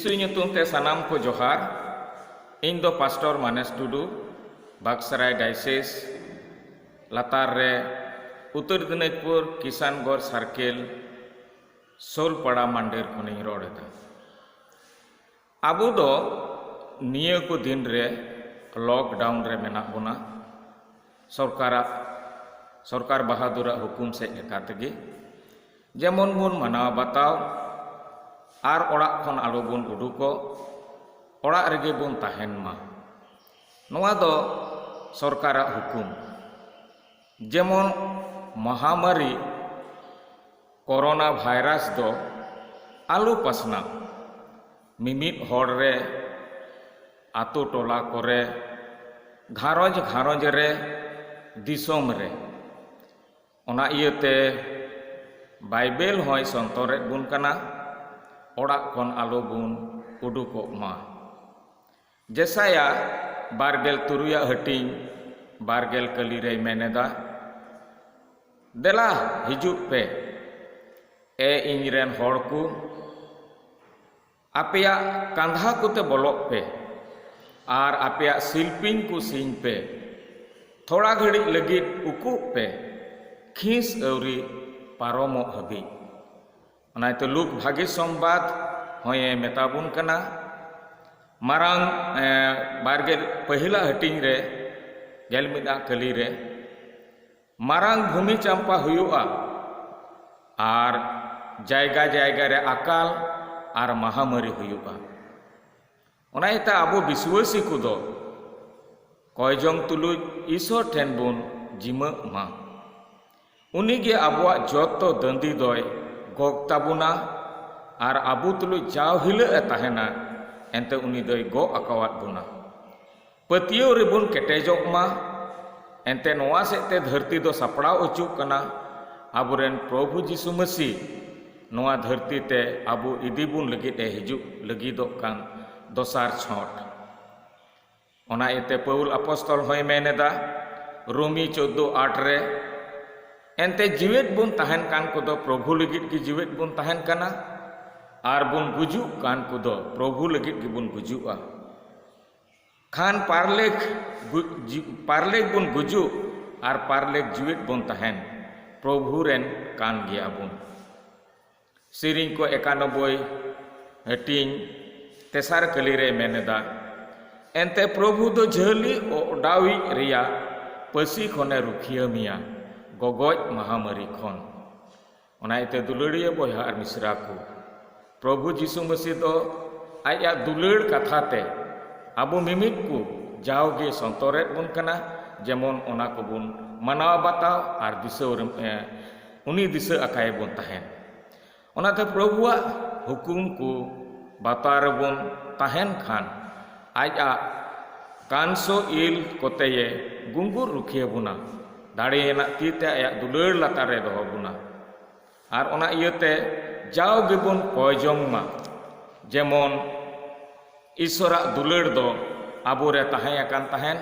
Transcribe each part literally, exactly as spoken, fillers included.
ᱡᱤᱥᱩ ᱧᱩᱛᱩᱢ ᱛᱮ ᱥᱟᱱᱟᱢ ᱠᱚ ᱡᱚᱦᱟᱨ᱾ ᱤᱧ ᱫᱚ ᱯᱟᱥᱴᱚᱨ ᱢᱟᱱᱮᱥ ᱴᱩᱰᱩ, ᱵᱟᱜᱽᱥᱟᱨᱟᱭ ᱰᱟᱭᱥᱮᱥ ᱞᱟᱛᱟᱨ ᱨᱮ ᱩᱛᱛᱚᱨ ᱫᱤᱱᱟᱡᱽᱯᱩᱨ ᱠᱤᱥᱟᱱᱜᱚᱲ ᱥᱟᱨᱠᱮᱞ ᱥᱳᱞᱯᱟᱲᱟ ᱢᱟᱱᱰᱤᱨ ᱠᱷᱚᱱᱤᱧ ᱨᱚᱲ ᱮᱫᱟ᱾ ᱟᱵᱚ ᱫᱚ ᱱᱤᱭᱟᱹ ᱠᱚ ᱫᱤᱱ ᱨᱮ ᱞᱚᱠᱰᱟᱣᱩᱱ ᱨᱮ ᱢᱮᱱᱟᱜ ᱵᱚᱱᱟ᱾ ᱥᱚᱨᱠᱟᱨᱟᱜ, ᱥᱚᱨᱠᱟᱨ ᱵᱟᱦᱟᱫᱩᱨᱟᱜ ᱦᱩᱠᱩᱢ ᱥᱮᱫ ᱞᱮᱠᱟ ᱛᱮᱜᱮ ᱡᱮᱢᱚᱱ ᱵᱚᱱ ᱢᱟᱱᱟᱣ ᱵᱟᱛᱟᱣ ᱟᱨ ᱚᱲᱟᱜ ᱠᱷᱚᱱ ᱟᱞᱚ ᱵᱚᱱ ᱩᱰᱩᱠᱚᱜ, ᱚᱲᱟᱜ ᱨᱮᱜᱮ ᱵᱚᱱ ᱛᱟᱦᱮᱱ ᱢᱟ᱾ ᱱᱚᱣᱟ ᱫᱚ ᱥᱚᱨᱠᱟᱨᱟᱜ ᱦᱩᱠᱩᱢ᱾ ᱡᱮᱢᱚᱱ ᱢᱚᱦᱟᱢᱟᱨᱤ ᱠᱳᱨᱳᱱᱟ ᱵᱷᱟᱭᱨᱟᱥ ᱫᱚ ᱟᱞᱚ ᱯᱟᱥᱱᱟᱜ, ᱢᱤᱢᱤᱫ ᱦᱚᱲ ᱨᱮ, ᱟᱛᱳ ᱴᱚᱞᱟ ᱠᱚᱨᱮ, ᱜᱷᱟᱨᱚᱸᱡᱽ ᱜᱷᱟᱨᱚᱸᱡᱽ ᱨᱮ, ᱫᱤᱥᱚᱢ ᱨᱮ᱾ ᱚᱱᱟ ᱤᱭᱟᱹᱛᱮ ᱵᱟᱭᱵᱮᱞ ᱦᱚᱸᱭ ᱥᱚᱱᱛᱚᱨᱮᱫ ᱵᱚᱱ ᱠᱟᱱᱟ, ᱚᱲᱟᱜ ᱠᱷᱚᱱ ᱟᱞᱚ ᱵᱚᱱ ᱩᱰᱩᱠᱚᱜ ᱢᱟ᱾ ᱡᱮᱥᱟᱭᱟ ᱵᱟᱨᱜᱮᱞ ᱛᱩᱨᱩᱭᱟᱜ ᱦᱟᱹᱴᱤᱧ ᱵᱟᱨᱜᱮᱞ ᱠᱟᱹᱞᱤ ᱨᱮᱭ ᱢᱮᱱ ᱮᱫᱟ, "ᱫᱮᱞᱟ ᱦᱤᱡᱩᱜ ᱯᱮ, ᱮ ᱤᱧ ᱨᱮᱱ ᱦᱚᱲ ᱠᱚ, ᱟᱯᱮᱭᱟᱜ ᱠᱟᱸᱫᱷᱟ ᱠᱚᱛᱮ ᱵᱚᱞᱚᱜ ᱯᱮ ᱟᱨ ᱟᱯᱮᱭᱟᱜ ᱥᱤᱞᱯᱤᱧ ᱠᱚ ᱥᱤᱧ ᱯᱮ, ᱛᱷᱚᱲᱟ ᱜᱷᱟᱹᱲᱤᱡ ᱞᱟᱹᱜᱤᱫ ᱩᱠᱩᱜ ᱯᱮ, ᱠᱷᱤᱥ ᱟᱹᱣᱨᱤ ᱯᱟᱨᱚᱢᱚᱜ ᱦᱟᱹᱵᱤᱡ᱾" ᱚᱱᱟᱛᱮ ᱞᱩᱠ ᱵᱷᱟᱹᱜᱤ ᱥᱚᱢᱵᱟᱫ ᱦᱚᱸᱭᱮ ᱢᱮᱛᱟ ᱵᱚᱱ ᱠᱟᱱᱟ᱾ ᱢᱟᱨᱟᱝ, ᱮ, ᱵᱟᱨᱜᱮᱞ ᱯᱟᱹᱦᱤᱞᱟᱜ ᱦᱟᱹᱴᱤᱧ ᱨᱮ, ᱜᱮᱞ ᱢᱤᱫᱟᱜ ᱠᱟᱹᱞᱤ ᱨᱮ, ᱢᱟᱨᱟᱝ ᱵᱷᱩᱢᱤ ᱪᱟᱢᱯᱟ ᱦᱩᱭᱩᱜᱼᱟ ᱟᱨ ᱡᱟᱭᱜᱟ ᱡᱟᱭᱜᱟ ᱨᱮ ᱟᱠᱟᱞ ᱟᱨ ᱢᱟᱦᱟᱢᱟᱹᱨᱤ ᱦᱩᱭᱩᱜᱼᱟ᱾ ᱚᱱᱟ ᱤᱭᱟᱹᱛᱮ ᱟᱵᱚ ᱵᱤᱥᱣᱟᱹᱥᱤ ᱠᱚᱫᱚ ᱠᱚᱭ ᱡᱚᱝ ᱛᱩᱞᱩᱡ ᱤᱥᱚᱨ ᱴᱷᱮᱱ ᱵᱚᱱ ᱡᱤᱢᱟᱹᱜ ᱢᱟ᱾ ᱩᱱᱤ ᱜᱮ ᱟᱵᱚᱣᱟᱜ ᱡᱚᱛᱚ ᱫᱟᱹᱱᱫᱤ ᱫᱚᱭ ᱜᱚᱜ ᱛᱟᱵᱚᱱᱟ ᱟᱨ ᱟᱵᱚ ᱛᱩᱞᱩᱡ ᱡᱟᱣ ᱦᱤᱞᱟᱹᱜ ᱮ ᱛᱟᱦᱮᱱᱟ, ᱮᱱᱛᱮ ᱩᱱᱤ ᱫᱚᱭ ᱜᱚᱜ ᱟᱠᱟᱣᱟᱫ ᱵᱚᱱᱟ᱾ ᱯᱟᱹᱛᱭᱟᱹᱣ ᱨᱮᱵᱚᱱ ᱠᱮᱴᱮᱡᱚᱜ ᱢᱟ᱾ ᱮᱱᱛᱮ ᱱᱚᱣᱟ ᱥᱮᱫ ᱛᱮ ᱫᱷᱟᱹᱨᱛᱤ ᱫᱚ ᱥᱟᱯᱲᱟᱣ ᱚᱪᱚᱜ ᱠᱟᱱᱟ᱾ ᱟᱵᱚᱨᱮᱱ ᱯᱨᱚᱵᱷᱩ ᱡᱤᱥᱩ ᱢᱟᱹᱥᱤ ᱱᱚᱣᱟ ᱫᱷᱟᱹᱨᱛᱤ ᱛᱮ ᱟᱵᱚ ᱤᱫᱤ ᱵᱚᱱ ᱞᱟᱹᱜᱤᱫ ᱮ ᱦᱤᱡᱩᱜ ᱞᱟᱹᱜᱤᱫᱚᱜ ᱠᱟᱱ ᱫᱚᱥᱟᱨ ᱪᱷᱚᱴ᱾ ᱚᱱᱟ ᱤᱭᱟᱹᱛᱮ ᱯᱟᱹᱣᱩᱞ ᱟᱯᱚᱥᱛᱚᱞ ᱦᱚᱸᱭ ᱢᱮᱱ ᱮᱫᱟ, ᱨᱳᱢᱤ ᱪᱳᱫᱽᱫᱳ ᱟᱴ ᱨᱮ, ᱮᱱᱛᱮ ᱡᱤᱣᱮᱫ ᱵᱚᱱ ᱛᱟᱦᱮᱱ ᱠᱟᱱ ᱠᱚᱫᱚ ᱯᱨᱚᱵᱷᱩ ᱞᱟᱹᱜᱤᱫ ᱜᱮ ᱡᱤᱣᱮᱫ ᱵᱚᱱ ᱛᱟᱦᱮᱱ ᱠᱟᱱᱟ᱾ ᱟᱨ ᱵᱚᱱ ᱜᱩᱡᱩᱜ ᱠᱟᱱ ᱠᱚᱫᱚ ᱯᱨᱚᱵᱷᱩ ᱞᱟᱹᱜᱤᱫ ᱜᱮᱵᱚᱱ ᱜᱩᱡᱩᱜᱼᱟ᱾ ᱠᱷᱟᱱ ᱯᱟᱨᱞᱮᱠ ᱜᱩ-, ᱡᱤ-, ᱯᱟᱨᱞᱮᱠ ᱵᱚᱱ ᱜᱩᱡᱩᱜ ᱟᱨ ᱯᱟᱨᱞᱮᱠ ᱡᱤᱣᱮᱫ ᱵᱚᱱ ᱛᱟᱦᱮᱱ ᱯᱨᱚᱵᱷᱩ ᱨᱮᱱ ᱠᱟᱱ ᱜᱮᱭᱟ ᱵᱚᱱ᱾ ᱥᱮᱨᱮᱧ ᱠᱚ ᱮᱠᱟᱱᱚᱵᱵᱳᱭ ᱦᱟᱹᱴᱤᱧ ᱛᱮᱥᱟᱨ ᱠᱟᱹᱞᱤ ᱨᱮ ᱢᱮᱱ ᱮᱫᱟ, ᱮᱱᱛᱮ ᱯᱨᱚᱵᱷᱩ ᱫᱚ ᱡᱷᱟᱹᱞᱤ ᱚᱰᱟᱣᱤᱡ ᱨᱮᱭᱟᱜ ᱯᱟᱹᱥᱤ ᱠᱷᱚᱱᱮ ᱨᱩᱠᱷᱤᱭᱟᱹ ᱢᱮᱭᱟ, ᱜᱚᱜᱚᱡ ᱢᱟᱦᱟᱢᱟᱹᱨᱤ ᱠᱷᱚᱱ᱾ ᱚᱱᱟ ᱤᱭᱟᱹᱛᱮ ᱫᱩᱞᱟᱹᱲᱤᱭᱟᱹ ᱵᱚᱭᱦᱟ ᱟᱨ ᱢᱤᱥᱨᱟ ᱠᱚ, ᱯᱨᱚᱵᱷᱩ ᱡᱤᱥᱩ ᱢᱟᱹᱥᱤ ᱫᱚ ᱟᱡᱟᱜ ᱫᱩᱞᱟᱹᱲ ᱠᱟᱛᱷᱟ ᱛᱮ ᱟᱵᱚ ᱢᱤᱢᱤᱫ ᱠᱚ ᱡᱟᱣᱜᱮ ᱥᱚᱱᱛᱚᱨᱮᱫ ᱵᱚᱱ ᱠᱟᱱᱟ, ᱡᱮᱢᱚᱱ ᱚᱱᱟ ᱠᱚᱵᱚᱱ ᱢᱟᱱᱟᱣ ᱵᱟᱛᱟᱣ ᱟᱨ ᱫᱤᱥᱟᱹ ᱨᱮ-, ᱮ, ᱩᱱᱤ ᱫᱤᱥᱟᱹ ᱟᱠᱟᱭ ᱵᱚᱱ ᱛᱟᱦᱮᱱ᱾ ᱚᱱᱟᱛᱮ ᱯᱨᱚᱵᱷᱩᱣᱟᱜ ᱦᱩᱠᱩᱢ ᱠᱚ ᱵᱟᱛᱟᱣ ᱨᱮᱵᱚᱱ ᱛᱟᱦᱮᱱ ᱠᱷᱟᱱ, ᱟᱡᱟᱜ ᱠᱟᱱᱥᱚ ᱤᱞ ᱠᱚᱛᱮᱭᱮ ᱜᱩᱝᱜᱩᱨ ᱨᱩᱠᱷᱤᱭᱟᱹ ᱵᱚᱱᱟ, ᱫᱟᱲᱮᱭᱟᱱᱟᱜ ᱛᱤ ᱛᱮ ᱟᱭᱟᱜ ᱫᱩᱞᱟᱹᱲ ᱞᱟᱛᱟᱨ ᱨᱮ ᱫᱚᱦᱚ ᱵᱚᱱᱟ᱾ ᱟᱨ ᱚᱱᱟ ᱤᱭᱟᱹᱛᱮ ᱡᱟᱣ ᱜᱮᱵᱚᱱ ᱠᱚᱭ ᱡᱚᱝ ᱢᱟ, ᱡᱮᱢᱚᱱ ᱤᱥᱚᱨᱟᱜ ᱫᱩᱞᱟᱹᱲ ᱫᱚ ᱟᱵᱚᱨᱮ ᱛᱟᱦᱮᱸ ᱟᱠᱟᱱ ᱛᱟᱦᱮᱱ,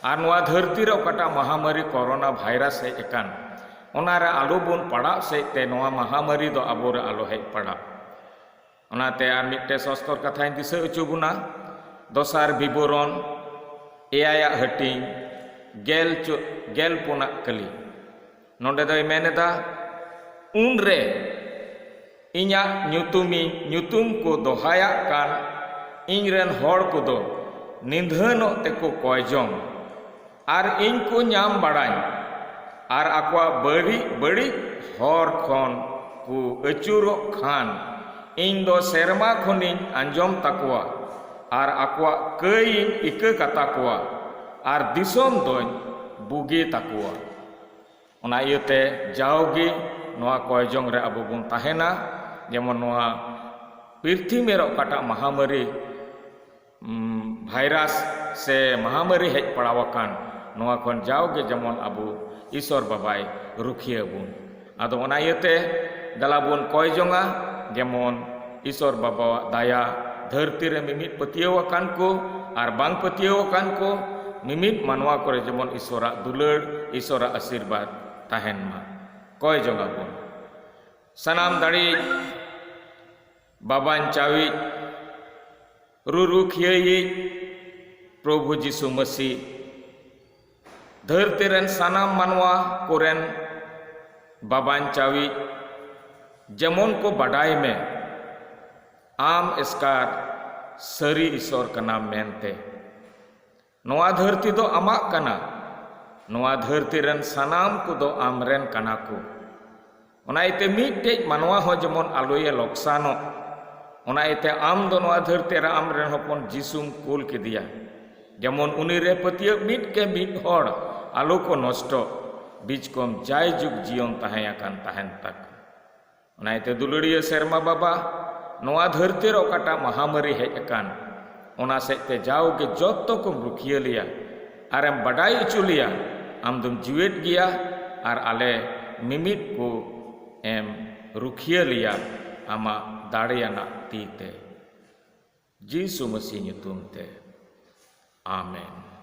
ᱟᱨ ᱱᱚᱣᱟ ᱫᱷᱟᱹᱨᱛᱤ ᱨᱮ ᱚᱠᱟᱴᱟᱜ ᱢᱟᱦᱟᱢᱟᱹᱨᱤ ᱠᱚᱨᱳᱱᱟ ᱵᱷᱟᱭᱨᱟᱥ ᱦᱮᱡ ᱟᱠᱟᱱ, ᱚᱱᱟᱨᱮ ᱟᱞᱚ ᱵᱚᱱ ᱯᱟᱲᱟᱜ ᱥᱮᱫ ᱛᱮ ᱱᱚᱣᱟ ᱢᱟᱦᱟᱢᱟᱹᱨᱤ ᱫᱚ ᱟᱵᱚᱨᱮ ᱟᱞᱚ ᱦᱮᱡ ᱯᱟᱲᱟᱜ᱾ ᱚᱱᱟᱛᱮ ᱟᱨ ᱢᱤᱫᱴᱮᱱ ᱥᱚᱥᱛᱚᱨ ᱠᱟᱛᱷᱟᱧ ᱫᱤᱥᱟᱹ ᱦᱚᱪᱚ ᱵᱚᱱᱟ, ᱫᱚᱥᱟᱨ ᱵᱤᱵᱚᱨᱚᱱ ᱮᱭᱟᱭᱟᱜ ᱦᱟᱹᱴᱤᱧ ᱜᱮᱞ ᱪᱚ-, ᱜᱮᱞ ᱯᱩᱱᱟᱜ ᱠᱟᱹᱞᱤ᱾ ᱱᱚᱰᱮ ᱫᱚᱭ ᱢᱮᱱ ᱮᱫᱟ, ᱩᱱᱨᱮ ᱤᱧᱟᱜ ᱧᱩᱛᱩᱢᱤᱧ ᱧᱩᱛᱩᱢ ᱠᱚ ᱫᱚᱦᱟᱭᱟᱜ ᱠᱟᱱ ᱤᱧ ᱨᱮᱱ ᱦᱚᱲ ᱠᱚᱫᱚ ᱱᱤᱫᱷᱟᱹᱱᱚᱜ ᱛᱮᱠᱚ ᱠᱚᱭ ᱡᱚᱝ, ᱟᱨ ᱤᱧ ᱠᱚ ᱧᱟᱢ ᱵᱟᱲᱟᱧ, ᱟᱨ ᱟᱠᱚᱣᱟᱜ ᱵᱟᱹᱲᱤᱡ ᱵᱟᱹᱲᱤᱡ ᱦᱚᱨ ᱠᱷᱚᱱ ᱠᱚ ᱟᱹᱪᱩᱨᱚᱜ ᱠᱷᱟᱱ, ᱤᱧ ᱫᱚ ᱥᱮᱨᱢᱟ ᱠᱷᱚᱱᱤᱧ ᱟᱸᱡᱚᱢ ᱛᱟᱠᱚᱣᱟ, ᱟᱨ ᱟᱠᱚᱣᱟᱜ ᱠᱟᱹᱭᱤᱧ ᱤᱠᱟᱹ ᱠᱟᱛᱟ ᱠᱚᱣᱟ, ᱟᱨ ᱫᱤᱥᱚᱢ ᱫᱚᱧ ᱵᱩᱜᱤ ᱛᱟᱠᱚᱣᱟ᱾ ᱚᱱᱟ ᱤᱭᱟᱹᱛᱮ ᱡᱟᱣᱜᱮ ᱱᱚᱣᱟ ᱠᱚᱭ ᱡᱚᱝ ᱨᱮ ᱟᱵᱚ ᱵᱚᱱ ᱛᱟᱦᱮᱱᱟ, ᱡᱮᱢᱚᱱ ᱱᱚᱣᱟ ᱯᱨᱤᱛᱷᱤᱵᱤ ᱨᱮ ᱚᱠᱟᱴᱟᱜ ᱢᱟᱦᱟᱢᱟᱹᱨᱤ, ᱩᱢ, ᱵᱷᱟᱭᱨᱟᱥ ᱥᱮ ᱢᱟᱦᱟᱢᱟᱹᱨᱤ ᱦᱮᱡ ᱯᱟᱲᱟᱣ ᱟᱠᱟᱱ, ᱱᱚᱣᱟ ᱠᱷᱚᱱ ᱡᱟᱣᱜᱮ ᱡᱮᱢᱚᱱ ᱟᱵᱚ ᱤᱥᱚᱨ ᱵᱟᱵᱟᱭ ᱨᱩᱠᱷᱤᱭᱟᱹ ᱵᱚᱱ᱾ ᱟᱫᱚ ᱚᱱᱟ ᱤᱭᱟᱹᱛᱮ ᱫᱮᱞᱟ ᱵᱚᱱ ᱠᱚᱭ ᱡᱚᱝᱟ, ᱡᱮᱢᱚᱱ ᱤᱥᱚᱨ ᱵᱟᱵᱟᱣᱟᱜ ᱫᱟᱭᱟ ᱫᱷᱟᱹᱨᱛᱤ ᱨᱮ ᱢᱤᱢᱤᱫ ᱯᱟᱹᱛᱭᱟᱹᱣ ᱟᱠᱟᱱ ᱠᱚ ᱟᱨ ᱵᱟᱝ ᱯᱟᱹᱛᱭᱟᱹᱣ ᱟᱠᱟᱱ ᱠᱚ ᱢᱤᱢᱤᱫ ᱢᱟᱱᱣᱟ ᱠᱚᱨᱮ ᱡᱮᱢᱚᱱ ᱤᱥᱚᱨᱟᱜ ᱫᱩᱞᱟᱹᱲ, ᱤᱥᱚᱨᱟᱜ ᱟᱥᱤᱨᱵᱟᱫᱽ ᱛᱟᱦᱮᱱ ᱢᱟ᱾ ᱠᱚᱭ ᱡᱚᱝ ᱟᱵᱚᱱ᱾ ᱥᱟᱱᱟᱢ ᱫᱟᱲᱮᱭᱤᱡ ᱵᱟᱵᱟᱧᱪᱟᱣᱤᱡ, ᱨᱩᱨᱩᱠᱷᱤᱭᱟᱹᱭᱤᱡ ᱯᱨᱚᱵᱷᱩ ᱡᱤᱥᱩ ᱢᱟᱹᱥᱤ, ᱫᱷᱟᱹᱨᱛᱤ ᱨᱮᱱ ᱥᱟᱱᱟᱢ ᱢᱟᱱᱣᱟ ᱠᱚᱨᱮᱱ ᱵᱟᱵᱟᱧᱪᱟᱣᱤᱡ, ᱡᱮᱢᱚᱱ ᱠᱚ ᱵᱟᱰᱟᱭ ᱢᱮ, ᱟᱢ ᱮᱥᱠᱟᱨ ᱥᱟᱹᱨᱤ ᱤᱥᱚᱨ ᱠᱟᱱᱟᱢ ᱢᱮᱱᱛᱮ᱾ ᱱᱚᱣᱟ ᱫᱷᱟᱹᱨᱛᱤ ᱫᱚ ᱟᱢᱟᱜ ᱠᱟᱱᱟ᱾ ᱱᱚᱣᱟ ᱫᱷᱟᱹᱨᱛᱤ ᱨᱮᱱ ᱥᱟᱱᱟᱢ ᱠᱚᱫᱚ ᱟᱢ ᱨᱮᱱ ᱠᱟᱱᱟ ᱠᱚ᱾ ᱚᱱᱟ ᱤᱭᱟᱹᱛᱮ ᱢᱤᱫᱴᱮᱡ ᱢᱟᱱᱣᱟ ᱦᱚᱸ ᱡᱮᱢᱚᱱ ᱟᱞᱚᱭᱮ ᱞᱚᱠᱥᱟᱱᱚᱜ, ᱚᱱᱟ ᱤᱭᱟᱹᱛᱮ ᱟᱢ ᱫᱚ ᱱᱚᱣᱟ ᱫᱷᱟᱹᱨᱛᱤ ᱨᱮ ᱟᱢ ᱨᱮᱱ ᱦᱚᱯᱚᱱ ᱡᱤᱥᱩᱢ ᱠᱩᱞ ᱠᱮᱫᱮᱭᱟ, ᱡᱮᱢᱚᱱ ᱩᱱᱤ ᱨᱮ ᱯᱟᱹᱛᱭᱟᱹᱣ ᱢᱤᱫ ᱠᱮ ᱢᱤᱫ ᱦᱚᱲ ᱟᱞᱚ ᱠᱚ ᱱᱚᱥᱴᱚᱜ, ᱵᱤᱪᱠᱚᱢ ᱡᱟᱭᱡᱩᱜᱽ ᱡᱤᱭᱚᱱ ᱛᱟᱦᱮᱸ ᱟᱠᱟᱱ ᱛᱟᱦᱮᱱ ᱛᱟᱠᱚ᱾ ᱚᱱᱟ ᱤᱭᱟᱹᱛᱮ ᱫᱩᱞᱟᱹᱲᱤᱭᱟᱹ ᱥᱮᱨᱢᱟ ᱵᱟᱵᱟ, ᱱᱚᱣᱟ ᱫᱷᱟᱹᱨᱛᱤ ᱨᱮ ᱚᱠᱟᱴᱟᱜ ᱢᱟᱦᱟᱢᱟᱹᱨᱤ ᱦᱮᱡ ᱟᱠᱟᱱ, ᱚᱱᱟ ᱥᱮᱫ ᱛᱮ ᱡᱟᱣᱜᱮ ᱡᱚᱛᱚ ᱠᱚᱢ ᱨᱩᱠᱷᱤᱭᱟᱹ ᱞᱮᱭᱟ ᱟᱨᱮᱢ ᱵᱟᱰᱟᱭ ᱦᱚᱪᱚ ᱞᱮᱭᱟ ᱟᱢ ᱫᱚᱢ ᱡᱤᱣᱮᱫ ᱜᱮᱭᱟ ᱟᱨ ᱟᱞᱮ ᱢᱤᱢᱤᱫ ᱠᱚ ᱮᱢ ᱨᱩᱠᱷᱤᱭᱟᱹ ᱞᱮᱭᱟ ᱟᱢᱟᱜ ᱫᱟᱲᱮᱭᱟᱱᱟᱜ ᱛᱤ ᱛᱮ᱾ ᱡᱤᱥᱩ ᱢᱟᱹᱥᱤ ᱧᱩᱛᱩᱢ ᱛᱮ, ᱟᱢᱮᱱ᱾